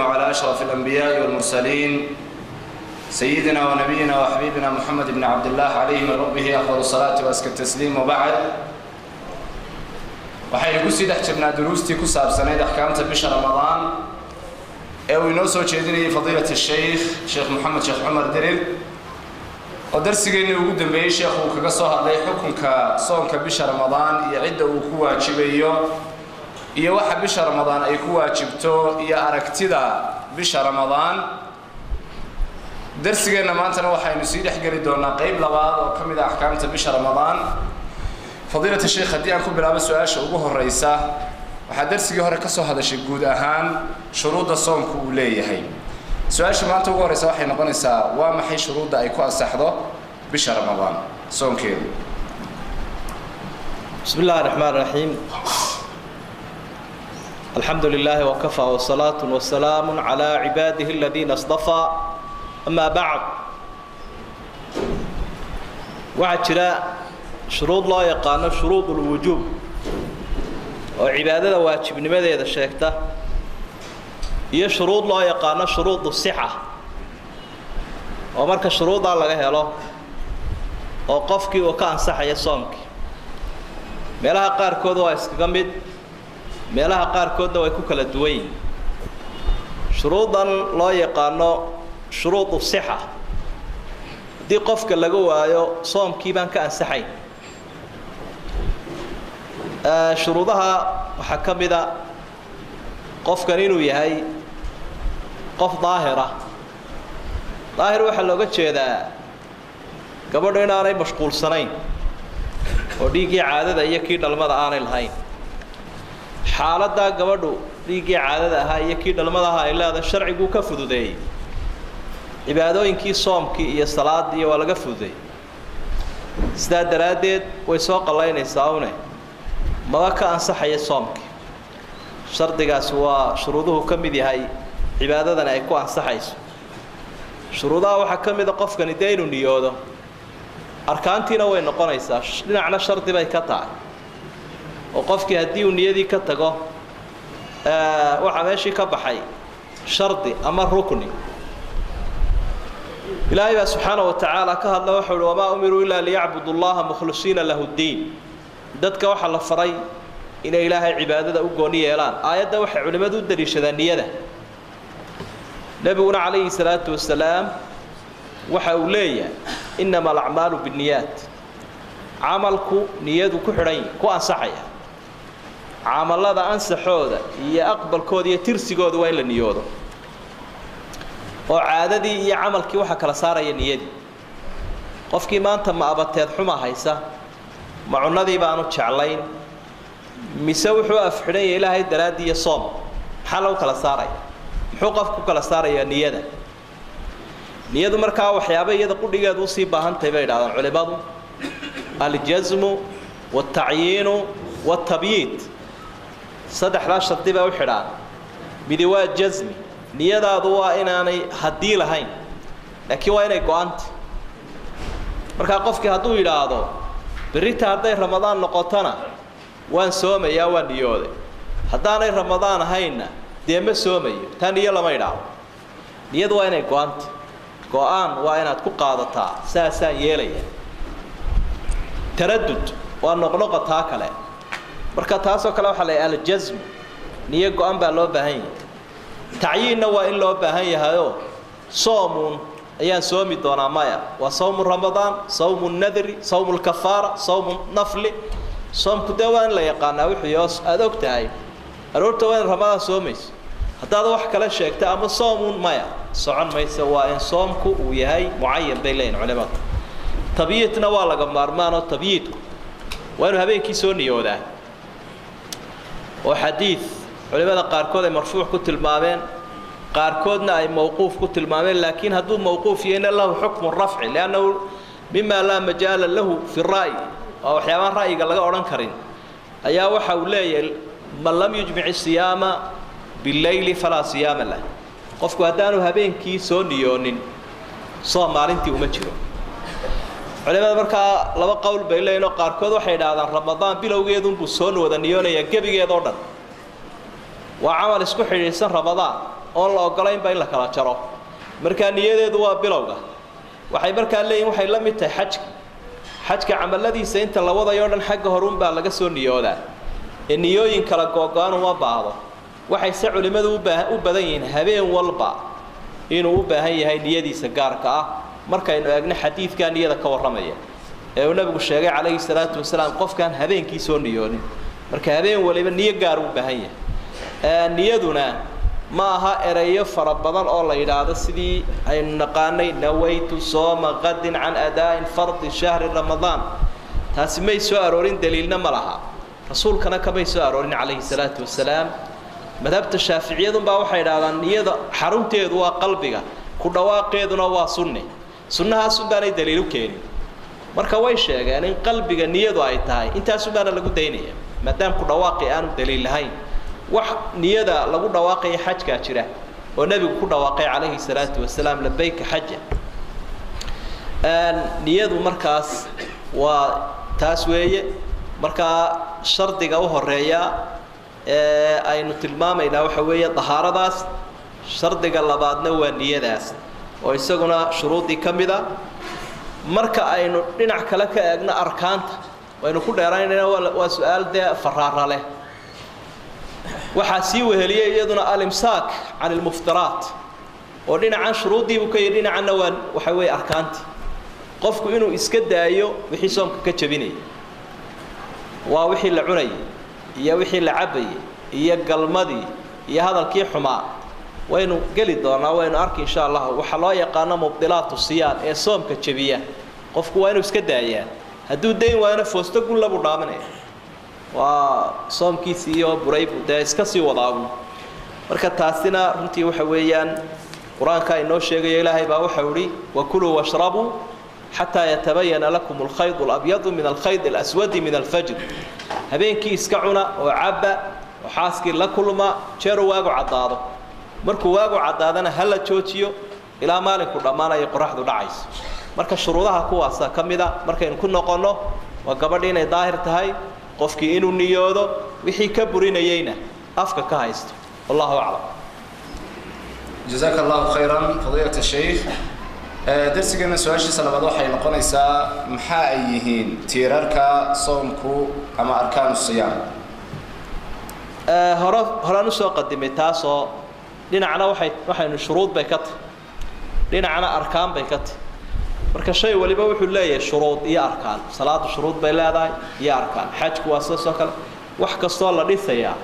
وعلى أشرف الأنبياء والمرسلين سيدنا ونبينا وحبيبنا محمد بن عبد الله عليه من ربه أفضل الصلاة وأزكى التسليم وبعد. Waxaynu kusii dhex jirnaa duruustii ku saabsanayd axkaamta bisha Ramadaan ee uu inoo soo jeedinayay fadiilat sheikh Sheekh Moxamed Sheekh Cumar Dirir, oo darsigeennii ugu dambeeyey sheekhu uu kaga soo hadlay xukunka soonka bisha Ramadaan iyo cidda uu ku waajibayo iyo waxa bisha Ramadaan ay ku waajibto iyo aragtida bisha Ramadaan. Darsigeenna maantana waxaynu sii dhex geli doonaa qeyb labaad oo ka mid ah axkaamta bisha Ramadaan. Fadiilata sheikh, haddii aan ku bilaabo su-aasha ugu horeysa, waxaa darsigii hore ka soo hadashay guud ahaan shuruudda soonku uu leeyahay. Su-aasha maanta ugu horeysa waxay noqonaysaa: waa maxay shuruudda ay ku ansaxdo bisha Ramadaan soonkeedu? بسم الله الرحمن الرحيم، الحمد لله وكفى، والصلاة والسلام على عباده الذين اصطفى، أما بعد. Waxaa jira shuruud loo yaqaano shuruud ulwujuub oo cibaadada waajibnimadeeda sheegta, iyo shuruud loo yaqaano shuruudu sixa, oo marka shuruuddaa laga helo oo qofkii uu ka ansaxaya soomkii. Meelaha qaarkood waa iskaga mid, meelaha qaarkoodna way ku kala duwan yihin. Shuruudan loo yaqaano shuruudu sixa, haddii qofka laga waayo, soomkii baan ka ansaxayn. Shuruudaha waxaa ka mid a qofkan inuu yahay qof daahira. Daahir waxaa looga jeedaa gabadhu inaanay mashquulsanayn oo dhiiggii caadada iyo kii dhalmada aanay lahayn. Xaaladdaa gabadhu dhiiggii caadada ahaa iyo kii dhalmada ahaa ay leedahay, sharciguu ka fududeeyey cibaadooyinkii, soomkii iyo salaadii waa laga fududeeyey. Sidaa daraaddeed way soo qallaynaysaa une maba ka ansaxaya soomkii. Shardigaasi waa shuruuduhu ka mid yahay cibaadadani ay ku ansaxayso. Shuruudaha waxaa ka mid a qofkani dee inuu niyoodo. Arkaantiina way noqonaysaa, dhinacna shardi bay ka tahay, oo qofkii haddii uu niyadii ka tago, waxaa meeshii ka baxay shardi ama rukni. Ilaahay baa subxaana wa tacaala ka hadla, waxau uhi: "Wamaa umiruu ilaa liyacbudu llaha mukhlisiina lahu ddiin." Dadka waxaa la faray inay Ilaahay cibaadada u gooni yeelaan. Aayadda waxay culimmadu u daliishadaan niyada. Nebiguna calayhi salaatu wasalaam waxa uu leeyahay: "Innama alacmaalu binniyaat." Camalku niyadu ku xidhan yahi, ku ansaxaya. Camalada ansaxooda iyo aqbalkooda iyo tirsigooda waa in la niyoodo, oo caadadii iyo camalkii waxaa kala saaraya niyadii. Qofkii maanta ma abateed xuma haysa, ma cunadii baanu jeclayn, mise wuxuu afxidhan yahay Ilaahay daraaddii iyo soom? Maxaa lagu kala saaraya? Muxuu qofku ku kala saarayaa? Niyada. Niyadu markaa waxyaaba iyada qudhigeedu usii baahantahay bay idhahdaan culimadu: aljasmu waaltacyiinu waaltabyiid. Saddexdaa shardi bay u xidhaan. Midi waa jasmi: niyadaadu waa inaanay haddii lahayn, laakiin waa inay go-anta. Markaa qofkii hadduu yidhaahdo: "Berrita hadday Ramadaan noqotona waan soomayaa, waan niyooday, haddaanay Ramadaan ahaynna dee ma soomayo," taa niyo lama idhaahdo. Niyadu waa inay go-anta, go-aan waa inaad ku qaadataa, saasaan yeelaya. Taradud waa noqnoqa taa kale. Marka taasoo kale waxaa la aljasmu, niyo go-an baa loo baahan yahay. Tacyiinna waa in loo baahan yahayoo soomuun ayaan soomi doonaa maya, waa sawmu Ramadaan, sawmu nadri, sawmu lkafaara, sawmu nafli. Soomku dee waa in la yaqaanaa wuxuu oo aada og tahay aroorta waa in Ramadaan soomayso. Haddaad wax kale sheegta ama soomuun, maya, socon mayso. Waa in soomku uu yahay mucayan, bay leeyihin culimadu. Tabyiidna waa laga maarmaanoo tabyiidku waa inuu habeenkii soo niyoodaa, oo xadiid culimada qaarkood ay marfuuc ku tilmaameen, qaarkoodna ay mawquuf ku tilmaameen. Laakiin hadduu mawquuf yahayna, lahu xukmu rafci, liannahu mima laa majaala lahu fi ra'yi, waa waxyaabaan ra'yiga laga odhan karin, ayaa waxa uu leeyahay: "Man lam yujmic siyaama bileyli falaa siyaama lah." Qofku haddaanu habeenkii soo niyoonin, soom maalintii uma jiro. Culimada markaa laba qowl bay leeyihin, oo qaarkood waxay idhahdaan Ramadaan bilowgeedunbuu soo wada niyoonayaa gebigeed oo dhan, waa camal isku xidhiidhsan Ramadaan Oon la ogolaynba in la kala jaro. Markaa niyadeedu waa bilowga. Waxay markaa leeyihin waxay la mid tahay xajka. Xajka camaladiisa inta la wadayo dhan xagga horuunbaa laga soo niyoodaa, ee niyooyin kala googo-an uma baahdo. Waxay se culimmadu u badan yihiin habeen walba inuu u baahan yahay niyadiisa gaarka ah. Markaynu eegno xadiidkaa niyada ka warramaya ee uu nabigu sheegay calayhi salaatu wasalaam qofkaan habeenkii soo niyoonin, marka habeen waliba niyo gaar u baahan yahay. Niyaduna ma aha erayo fara badan oo la yidhaahdo sidii aynu naqaanay nawaytu sooma qadin can adaa'in fardi shahri ramadaan. Taasi may soo aroorin, daliilna ma laha, rasuulkana kamay soo aroorin calayhi salaatu wasalaam. Madhabta shaaficiyadunbaa waxay idhahdaan niyada xarunteedu waa qalbiga, ku dhawaaqeeduna waa sunne, sunnahaasunbaanay daliil u keenin. Marka way sheegeen in qalbiga niyadu ay tahay, intaasunbaana lagu daynaya maadaam ku dhawaaqi aanu daliil lahayn. Wax niyada lagu dhawaaqaya xajkaa jira oo nebigu ku dhawaaqay calayhi salaatu wasalaam labayka xaja. Niyadu markaas waa taas weeye. Markaa shardiga u horeeya ee aynu tilmaamaynaa waxa weeye dahaaradaas. Shardiga labaadna waa niyadaas oo isaguna shuruuddii ka mid a. Marka aynu dhinac kale ka eegno arkaanta waynu ku dheeraynayna, waa su-aal dee faraara leh. Waxaa sii weheliyey iyaduna alimsaak can ilmuftiraat, oo dhinacan shuruuddiibuu ka yihi, dhinacanna waa waxa weeye arkaantii. Qofku inuu iska daayo wixii soomka ka jabinayay, waa wixii la cunayay iyo wixii la cabayay iyo galmadii iyo hadalkii xumaa. Waynu geli doonaa, waynu arki insha allah waxaa loo yaqaano mubdilaatu siyaam ee soomka jabiya. Qofku waa inuu iska daayaa. Hadduu dayn waayona foosto gulla buu dhaaminaya, waa soomkiisii iyo buray buu dee iska sii wadaabu. Marka taasina runtii waxa weeyaan qur-aanka inoo sheegayo. Ilaahay baa waxau ihi wakuluu washrabuu xataa yatabayana lakum alkhayd alabyadu min alkhayd alaswadi min alfajr. Habeenkii iska cuna oo cabba oo xaaskii la kulma jeeru waagu caddaado. Markuu waagu caddaadana ha la joojiyo ilaa maalinku dhammaanayo, qoraxdu dhacayso. Marka shuruudaha kuwaasa ka mid a. Markaynu ku noqonno, waa gabadhii inay daahir tahay, qofkii inuu niyoodo, wixii ka burinayeyna afka ka haysto. Wallahu aclam. Jazaaka allahu khayran, fadiilat shaykh. Darsigeena su-aashiisa labaad waxay noqonaysaa maxaa ay yihiin tiirarka soomku ama arkaanu siyaam? Hore horaan usoo qadimay taasoo dhinacna waxay waxaynu shuruud bay ka tahy, dhinacna arkaan bay ka tahy. Marka shay waliba wuxuu leeyahay shuruud iyo arkaan. Salaadu shuruud bay leedahay iyo arkaan, xajku waa sidaas oo kale. Wax kastoo la dhisayaa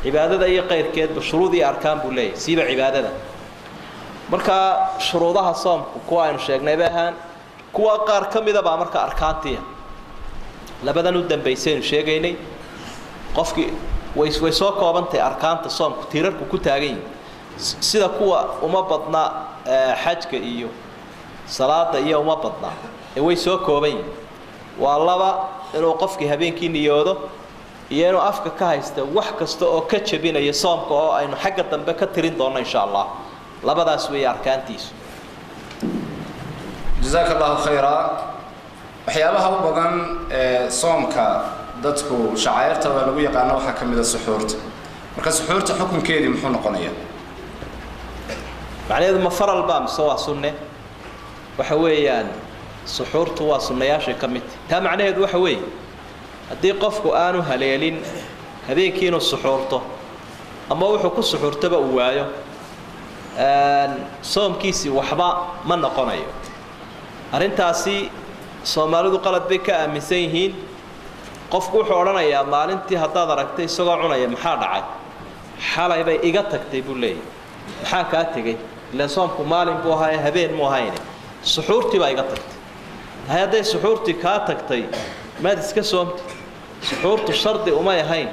cibaadada iyo qayrkeedba shuruud iyo arkaan buu leeyahay, siiba cibaadada. Marka shuruudaha soomku kuwa aynu sheegnay bay ahaan, kuwa qaar ka mida baa marka arkaantiya labadan u dambaysaynu sheegaynay. Qofkii way soo koobantahay arkaanta soomku, tiirarku ku taagan yihin sida kuwa uma badna xajka iyo salaada iyo uma badna ee way soo kooban yihin. Waa laba: inuu qofkii habeenkii niyoodo iyo inuu afka ka haysta wax kasta oo ka jabinaya soomka, oo aynu xagga dambe ka tirin doonno insha allah. Labadaas weeye arkaantiisu. Jazaaka allahu khayra. Waxyaabaha u badan ee soomka dadku shacairta waa lagu yaqaano waxaa ka mid a suxuurta. Marka suxuurta xukunkeedii muxuu noqonayaa? Macnaheedu ma faral baa mise waa sunne? Waxa weeyaan suxuurtu waa sunnayaashay ka mid. Taa macnaheedu waxa weeye haddii qofku aanu haleelin habeenkii inuu suxuurto ama wuxuu ku suxuurtaba uu waayo, soomkiisii waxba ma noqonayo. Arrintaasi soomaalidu qalad bay ka aaminsan yihiin. Qofku wuxuu odhanayaa maalintii haddaad aragtay isagoo cunaya, maxaa dhacay? Xalay bay iga tagtay buu leeyahy. Maxaa kaa tegey? Ilaan soomku maalin buu ahaa, habeen mu ahayne. Suxuurtii baa iga tagtay. Tahay hadday suxuurtii kaa tagtay, maad iska soomti? Suxuurtu shardi umay ahayn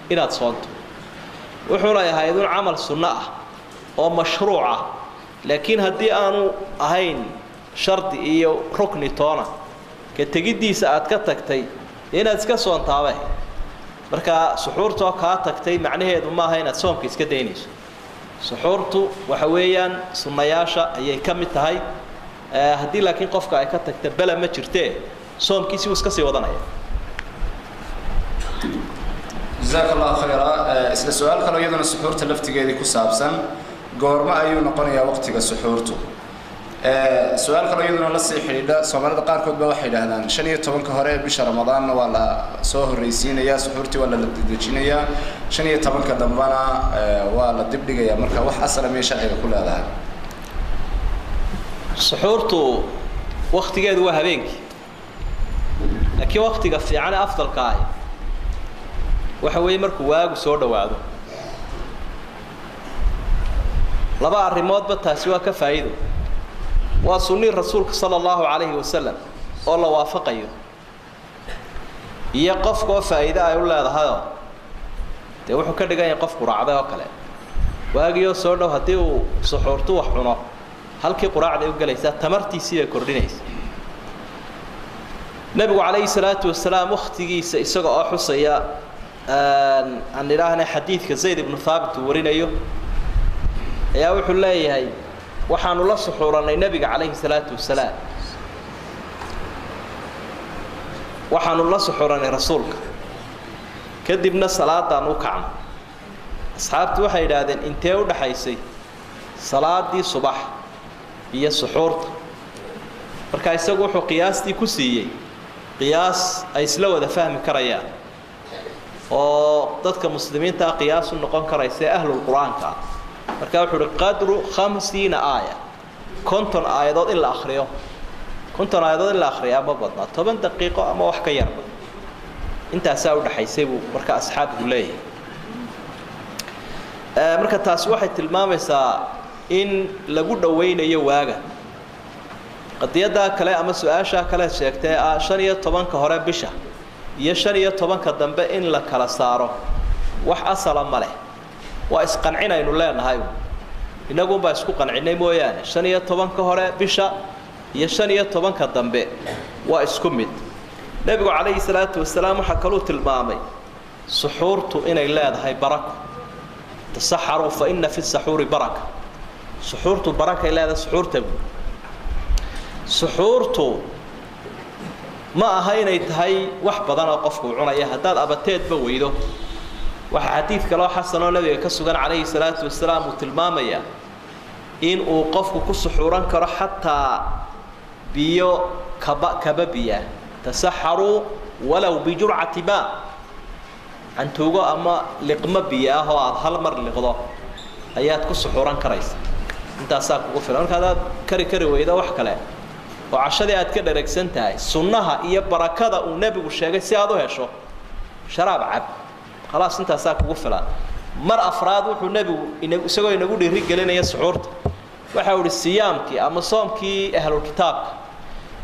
inaad soonto, wuxuuna ahayd un camal sunno ah oo mashruuc ah. Laakiin haddii aanu ahayn shardi iyo rukni toona, ka tegiddiisa aad ka tagtay inaad iska soontaaba. Marka suxuurtoo kaa tagtay macnaheedu maaha inaad soomka iska daynayso. Suxuurtu waxa weeyaan sunnayaasha ayay ka mid tahay. Haddii laakiin qofka ay ka tagta, bela ma jirtee, soomkiisi wuu iska sii wadanaya. Jazaaka allahu khayra. Isla su-aal kaleo iyaduna suxuurta laftigeedii ku saabsan. Goorma ayuu noqonayaa waqtiga suxuurtu? Su-aal kaloo iyaduna la sii xidhiidha, Soomaalida qaarkood ba waxay yidhaahdaan 15-ka hore ee bisha Ramadaanna waa la soo horreysiinayaa suxuurtii, waa la dedejinayaa, 15-ka dambena waa la dibdhigayaa. Marka wax asala miyay sharciga ku leedahay? Suxuurtu waktigeedu waa habeenkii, laakiin waktiga fiican ee afdalka ahi waxa weeye markuu waagu soo dhowaado. Laba arrimoodba taasi waa ka faa'iido. Waa sunnii rasuulka sala allahu calayhi wasalam oo la waafaqayo, iyo qofka oo faa'iide ay u leedahayoo dee wuxuu ka dhigan yahay qof quraacday oo kale. Waagiioo soo dhow haddii uu suxuurtu wax cuno, halkii quraacday u gelaysaa, tamartiisii bay kordhinaysa. Nebigu calayhi salaatu wasalaam wakhtigiisa isaga oo xusaya, aan idhaahna xadiidka Zayd ibnu Thaabit uu warinayo, ayaa wuxuu leeyahay waxaanu la suxuurannay nebiga calayhi salaatu wasalaam, waxaanu la suxuurannay rasuulka, kadibna salaadaan u kacnay. Asxaabtu waxay yidhaahdeen intee u dhaxaysay salaadii subax iyo suxuurta? Marka isagu wuxuu qiyaastii ku siiyey qiyaas ay isla wada fahmi karayaan oo dadka muslimiinta ah qiyaas u noqon karaysa ee ahlul qur-aanka ah. Marka wuxuu uhi qadru 50 aaya, 50 aayadood in la akriyo. 50 aayadood in la akriyaa ma badnaa, 10 daqiiqo ama wax ka yarba, intaasaa udhaxaysay buu marka asxaabku leeyahay. Marka taasi waxay tilmaamaysaa in lagu dhawaynayo waaga. Qadiyaddaa kale ama su-aashaa kale sheegtay ah 15-ka hore bisha iyo 15-ka dambe in la kala saaro, wax asala ma leh. Waa isqancinaynu leenahay, innagunbaa isku qancinay mooyaane. 15-ka hore bisha iyo 15-ka dambe waa isku mid. Nebigu calayhi salaatu wasalaam waxaa kaluu tilmaamay suxuurtu inay leedahay barako. Tasaxaruu fa inna fi saxuuri baraka. Suxuurtu barakay leedahay. Suxuurta bu suxuurtu ma aha inay tahay wax badan oo qofku cunaya haddaad abateedba weydo. Waxaa xadiid kaloo xasanoo nabiga ka sugan calayhi salaatu wasalaam uu tilmaamayaa in uu qofku ku suxuuran karo xataa biyo kaba kaba biyaa. Tasaxaruu walow bijurcati maa, cantuugo ama liqmo biyo ah oo aada hal mar liqdo ayaad ku suxuuran karaysa, intaasaa kugu filan. Marka hadaad kari kari weydo wax kale oo cashadii aad ka dheregsan tahay, sunnaha iyo barakada uu nebigu sheegay si aad u hesho, sharaab cab, khalaas, intaasaa kugu filan. Mar afraad wuxuu nebigu isagoo inagu dhiiri gelinaya suxuurta waxa uu ihi siyaamkii ama soomkii ahlulkitaabka,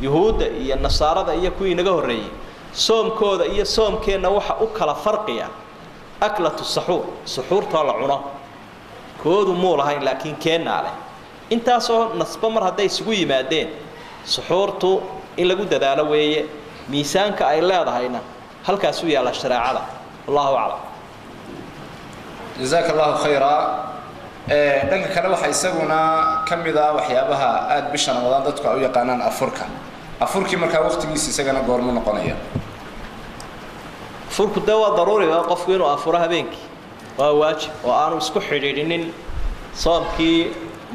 yuhuudda iyo nasaarada iyo kuwii inaga horreeyey, soomkooda iyo soomkeenna waxa u kala farqiya aklatu saxuur, suxuurtoo la cuno. Koodu muu lahayn, laakiin keennaa leh. Intaasoo nasba mar hadday isugu yimaadeen, suxuurtu in lagu dadaalo weeye. Miisaanka ay leedahayna halkaasuu yaalla shareecada. Wallahu aclam. Jazaaka allahu khayra. Dhanka kale waxaa isaguna ka mid ah waxyaabaha aada bisha Ramadaan dadku ay u yaqaanaan afurka. Afurkii markaa waqtigiisa isagana goormu noqonaya? Afurku dee waa daruuriga, qofku inuu afuro habeenkii waa waajib oo aanu isku xidhiidhinin soomkii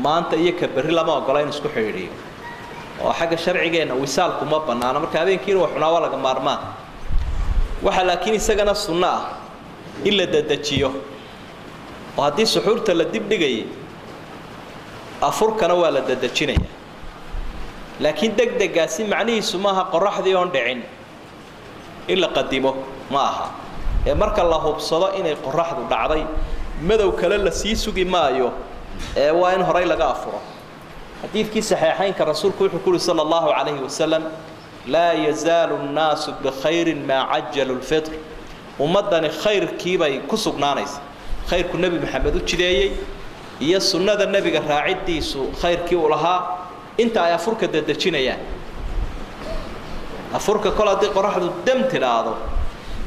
maanta iyo ka berri. Lama ogola in isku xidhiidhiyo oo xagga sharcigeenna wisaalku ma bannaano. Marka habeenkii inuu wax cunaa waa laga maarmaan. Waxaa laakiin isagana sunno ah in la dedejiyo, oo haddii suxuurta la dib dhigayay, afurkana waa la dedejinaya. Laakiin degdegaasi macnihiisu maaha qoraxdii oon dhicin in la qadimo ma aha, ee marka la hubsado inay qoraxdu dhacday, madow kale la sii sugi maayo, ee waa in horay laga afuro. Xadiidkii saxiixaynka rasuulku wuxuu ku uhi sala allahu calayhi wasalam: laa yazaalu nnaasu bikhayrin maa cajalu lfitr. Ummaddani khayrkiibay ku sugnaanaysa, khayrku Nebi Maxamed u jideeyey iyo sunnada nebiga raaciddiisu khayrkii uu lahaa, inta ay afurka dedejinayaan. Afurka kol haddii qoraxdu dam tidhaahdo,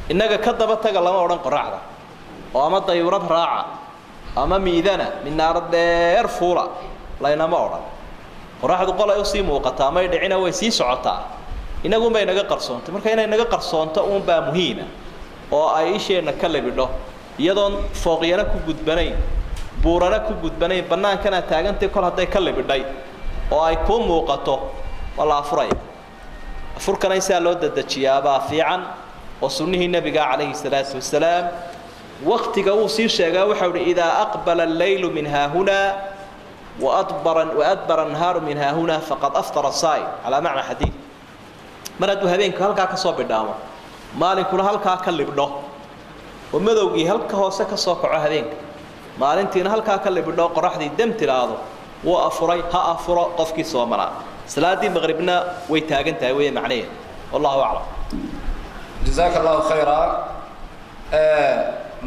innaga ka daba taga lama odhan qoraxda, oo ama dayuurad raaca ama miidana minaaro dheer fuula laynama odhan. Qoraxdu qolay usii muuqataa may dhicina, way sii socotaa, innagunbay naga qarsoontay. Marka inay naga qarsoonto uunbaa muhiima oo ay isheenna ka libidho, iyadoon fooqyana ku gudbanayn, Buurana ku gudbanayn, bannaankana taagantay, kol hadday ka libidhay oo ay kuu muuqato waa la afuraya. Afurkana in sidaa loo dedejiyaabaa fiican oo sunnihii nebiga calayhi salaatu wasalaam. Waktiga wuu sii sheegaa, waxau uhi idaa aqbala alleylu min haahunaa waadbara annahaaru min haahunaa faqad aftara saa'im, calaa macna xadiid. Mar hadduu habeenku halkaa ka soo bidhaamo, maalinkuna halkaa ka libdho, oo madowgii halka hoose ka soo kaco habeenka, maalintiina halkaa ka libdho, qoraxdii dam tiraahdo, wuu afuray, ha afuro qofkii soomanaa. Salaadii maqribna way taagan tahay weeye macnaheedu. Wallahu aclam. Jazaaka allahu khayra.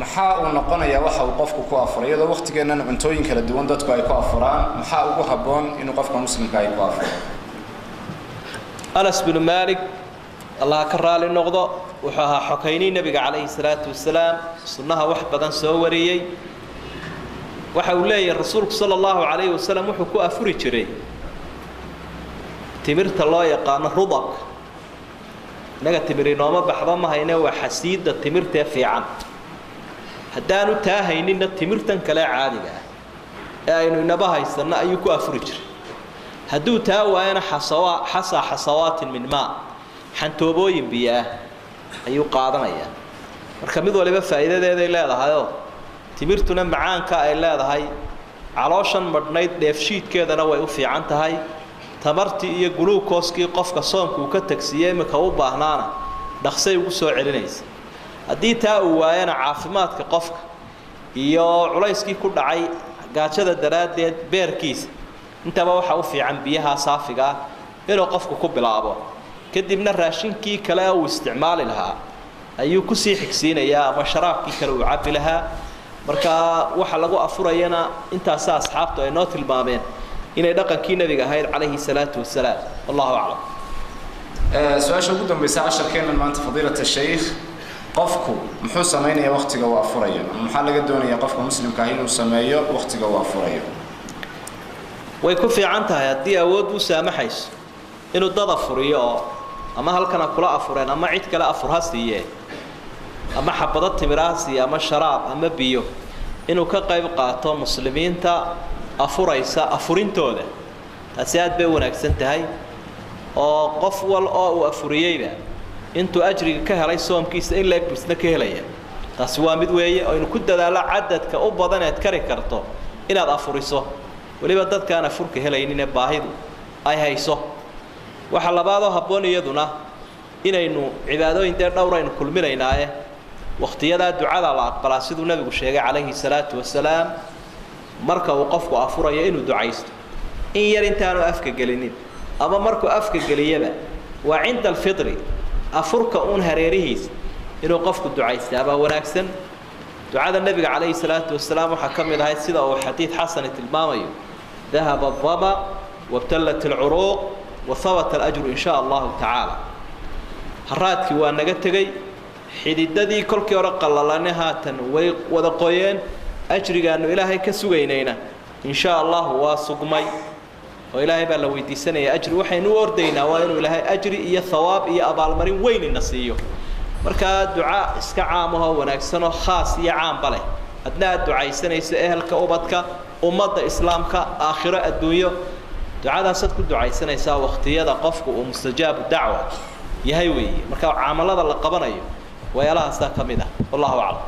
Maxaa uu noqonayaa waxa uu qofku ku afuray, iyadoo waqtigeennan cuntooyin kala duwan dadku ay ku afuraan? Maxaa ugu habboon inuu qofka muslimka ay ku afuro? Anas binu Maalik, Allah ka raali noqdo, wuxuu ahaa xokaynii nebiga calayhi salaatu wasalaam, sunnaha wax badan soo wariyey. Waxa uu leeyahay rasuulku sala allahu calayhi wasalam wuxuu ku afuri jiray timirta loo yaqaano rudabka. Innaga timir inooma baxdo ma hayne, waa xasiidda timirtee fiican. Haddaanu taa hayninna timirtan kale caadiga ah ee aynu inaba haysanno ayuu ku afuri jiray. Hadduu taa waayana xasawa xasaa xasawaatin min maa, xantoobooyin biyo ah ayuu qaadanayaa. Marka mid waliba faa'iidadeeday leedahayoo, timirtuna macaanka ay leedahay, calooshan madhnayd dheefshiidkeedana way u fiican tahay, tamartii iyo guluukooskii qofka soonku uu ka tagsiiyey iminka u baahnaana dhaqsay ugu soo celinaysa. Haddii taa uu waayana caafimaadka qofka iyo culayskii ku dhacay gaajada daraaddeed beerkiisa intaba waxaa u fiican biyaha saafiga ah inuu qofku ku bilaabo, kadibna raashinkii kale uu isticmaali lahaa ayuu kusii xigsiinayaa ama sharaabkii kale uu cabbi lahaa. Marka waxa lagu afurayana intaasa asxaabtu ay noo tilmaameen inay dhaqankii nebiga ahayd calayhi salaatu wasalaam. Wallahu aclam. Su-aasha ugu dambaysa casharkeennan maanta, fadiilata shaykh, qofku muxuu samaynayaa waktiga uu afurayo, ama maxaa laga doonayaa qofka muslimka ah inuu sameeyo waktiga uu afurayo? Way ku fiican tahay haddii awood u saamaxayso inuu dad afuriyo, oo ama halkan ha kula afureen ama cid kale afur ha siiyee, ama xabado timira ha siiye, ama sharaab ama biyo, inuu ka qayb qaato muslimiinta afuraysa afurintooda. Taasi aad bay u wanaagsan tahay, oo qof wal oo uu afuriyeyba intuu ajriga ka helay soomkiisa in la-eg bisna ka helaya. Taasi waa mid weeye oo aynu ku dadaallo cadadka u badan eed kari karto inaad afuriso, weliba dadkaan afurka helayninee baahidu ay hayso. Waxa labaadoo habboon iyaduna inaynu cibaadooyin dee dhowr aynu kulminaynaaye, wakhtiyadaa ducada la aqbalaa siduu nebigu sheegay calayhi salaatu wasalaam, marka uu qofku afurayo inuu ducaysto in yar intaanu afka gelinin, ama markuu afka geliyaba, waa cinda alfitri, afurka uun hareerihiisa inuu qofku ducaystaabaa wanaagsan. Ducada nebiga calayhi salaatu wasalaam waxaa ka mid ahayd sida uu xadiid xasani tilmaamayo: dahaba adama wabtallat alcuruuq wa habata alajru in shaa allahu tacaala. Haraadkii waa naga tegey, xididadii kolkii hore qallalane haatan way wada qoyeen, ajrigaanu ilaahay ka sugaynayna in shaa allahu waa sugmay, oo ilaahay baa la weydiisanaya ajri. Waxaynu u ordaynaa waa inuu ilaahay ajri iyo thawaab iyo abaalmarin weyn ina siiyo. Markaa duca iska caam ahoo wanaagsanoo khaas iyo caamba leh, adna aad ducaysanayso ehelka, ubadka, ummadda islaamka, aakhiro, adduunyo, ducadaasaad ku ducaysanaysaa waqtiyada qofku uu mustajaabu dacwa yahay weeye. Marka caamalada la qabanayo waxyaalahaasaa ka mid ah. Wallahu aclam.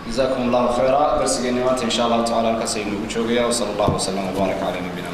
Jazakum allahu khayra. Darsigeenni maanta insha allahu tacala halkaas aynu ugu joogaya. Wasala allahu wasalam wbaarak calaa nabiyina.